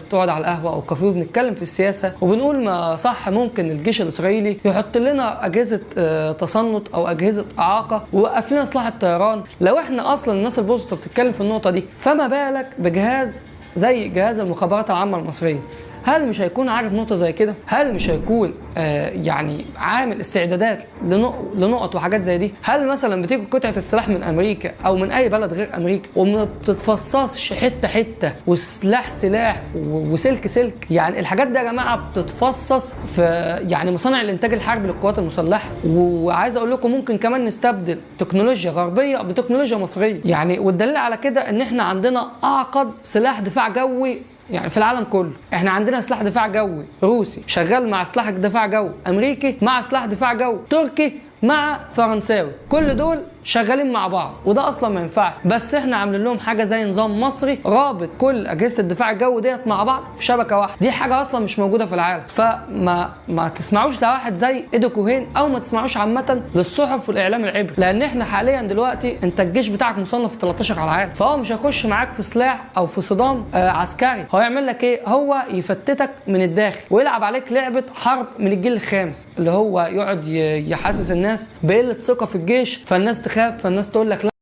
بتقعد على القهوة او كافيه وبنتكلم في السياسة وبنقول ما صح ممكن الجيش الاسرائيلي يحط لنا اجهزة تصنت او اجهزة اعاقه ويوقف لنا سلاح الطيران. لو احنا اصلا الناس البسطه بتتكلم في النقطة دي، فما بالك بجهاز زي جهاز المخابرات العامة المصرية؟ هل مش هيكون عارف نقطة زي كده؟ هل مش هيكون يعني عامل استعدادات لنقط وحاجات زي دي؟ هل مثلا بتيجي قطعة السلاح من أمريكا أو من أي بلد غير أمريكا وما بتتفصصش حتة حتة وسلاح سلاح وسلك سلك؟ يعني الحاجات دي يا جماعة بتتفصص في يعني مصانع الإنتاج الحربي للقوات المسلحة. وعايز أقول لكم ممكن كمان نستبدل تكنولوجيا غربية بتكنولوجيا مصرية، يعني والدليل على كده إن إحنا عندنا أعقد سلاح دفاع جوي يعني في العالم كله. احنا عندنا سلاح دفاع جوي روسي شغال مع سلاح دفاع جوي امريكي مع سلاح دفاع جوي تركي مع فرنساوي، كل دول شغالين مع بعض، وده اصلا ما ينفعش. بس احنا عاملين لهم حاجة زي نظام مصري رابط كل اجهزة الدفاع الجوي ديت مع بعض في شبكة واحدة، دي حاجة اصلا مش موجودة في العالم. فما ما تسمعوش لواحد زي ايدو كوهين، او ما تسمعوش عامة للصحف والاعلام العبري، لان احنا حاليا دلوقتي انت الجيش بتاعك مصنف 13 على العالم، فهو مش هيخش معاك في سلاح او في صدام عسكري. هو يعمل لك ايه؟ هو يفتتك من الداخل ويلعب عليك لعبه حرب من الجيل الخامس، اللي هو يقعد يحسس الناس بقلة ثقة في الجيش، فالناس تخاف، فالناس تقول لك لا.